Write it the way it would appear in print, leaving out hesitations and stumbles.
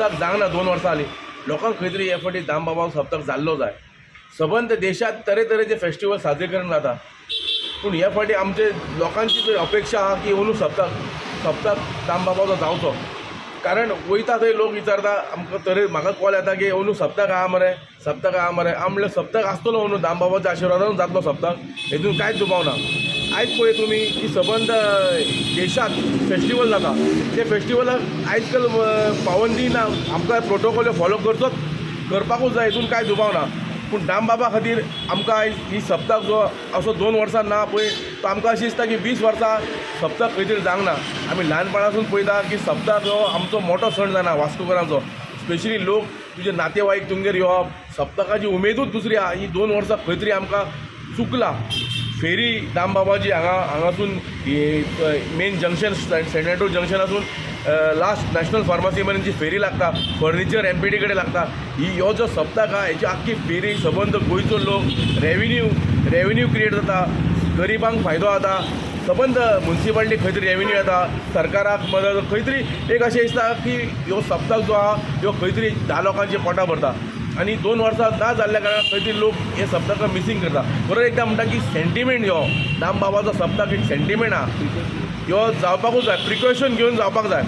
सप्तक जावंक ना 2 वर्सां जालीं. लोकांक खंय तरी हे फावटी दामबाबा सप्तक जाल्लो जाय. सबंद देशांत तरेतरेचे फेस्टिवल साजरीकरण जाता, पूण हे फावटी आमचे लोकांची जर अपेक्षा आहा की अंदू सप्तक सप्तक दामबाबाचो जावचो, कारण वयता थंय लोक विचारता आमकां. तरे म्हाका कॉल येता की अंदू सप्तक आहा मरे, सप्तक आहा मरे. हांव म्हणलें, सप्तक आसतलो अंदू, दामबाबाच्या आशिर्वादान जातलो सप्तक, हेतून कांयच दुबाव ना. आयज पळय तुमी की सबंद देशांत फेस्टिवल जाता, ते फेस्टिवलाक आयज काल पाबंदी ना. आमकां प्रोटोकॉल फॉलो करचोच, करपाकूच जाय, हितून कांय दुबाव ना. पूण दामबाबा खातीर आमकां आयज ही सप्तक जो असो 2 वर्सां ना पळय, तो आमकां अशें दिसता की 20 वर्सां सप्तक खंय तरी जावंक ना. आमी ल्हानपणासून पळयता की सप्तक हो आमचो मोठो सण जाना वास्कोकरांचो. स्पेशली लोक, तुजे नातेवाईक तुमगेर येवप, सप्तकाची उमेदूच दुसरी आहा. ही 2 वर्सां खंय तरी आमकां चुकला. फेरी दामबाबाची हांगा हांगासून मेन जंक्शन, सेंट एंड्रू जंक्शनासून लास्ट नॅशनल फार्मासी मेरेन जी फेरी लागता, फर्निचर एमपीडी कडेन लागता, ही ह्यो जो सप्तक आहा, हेची आख्खी फेरी सबंद गोंयचो लोक, रेवेन्यू क्रिएट जाता, गरिबांक फायदो जाता, सबंद मुन्सिपालिटी खंय तरी रेवेन्यू येता, सरकाराक मदत. खंय तरी एक अशें दिसता की ह्यो सप्तक जो आहा, ह्यो खंय तरी 10 लोकांची पोटां भरता आनी 2 वर्सां ना जाल्ल्या कारणान खंय तरी लोक हे सप्तकाक मिसींग करता. बरोबर एकदां म्हणटा की सेंटिमेंट, ह्यो दामबाबाचो सप्तक एक सेंटिमेंट आहा, ह्यो जावपाकूच जाय, प्रिकॉशन घेवन जावपाक जाय.